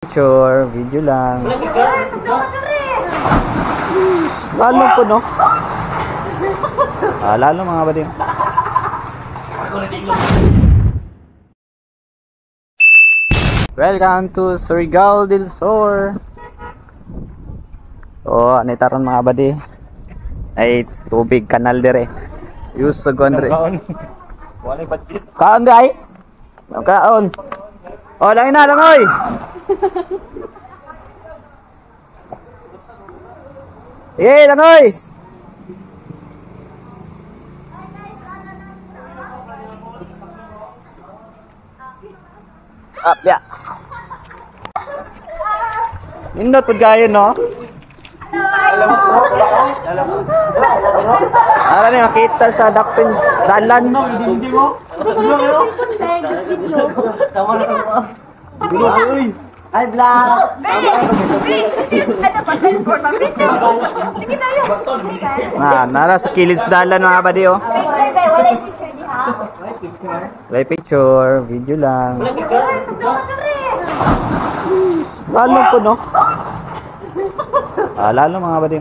Picture, video lang. Lalo po, no? Ah, lalo mga buddy. Welcome to Surigao del Sur. Oh, ano taron mga buddy? Ay tubig kanal dire. Use sa gondre. Wala budget. Kaon di ay. Kaon. Oh, langin na langoy. Eh, langoy. Up, ya. Nindot pud kayo, no? Ara ni makita sa dakpin dalan. Hindi mo. Hindi ko na yung cellphone sa video. Tama na tama. Uy. Hi, vlog. Be! Be! Ano pa cellphone? Picture! Sige tayo! Na, nara sa kilid sa dalan mga buddy, oh. Picture be! Wala yung picture di ha? Wala picture, video lang. Lalo po, no? Ah, lalo mga buddy.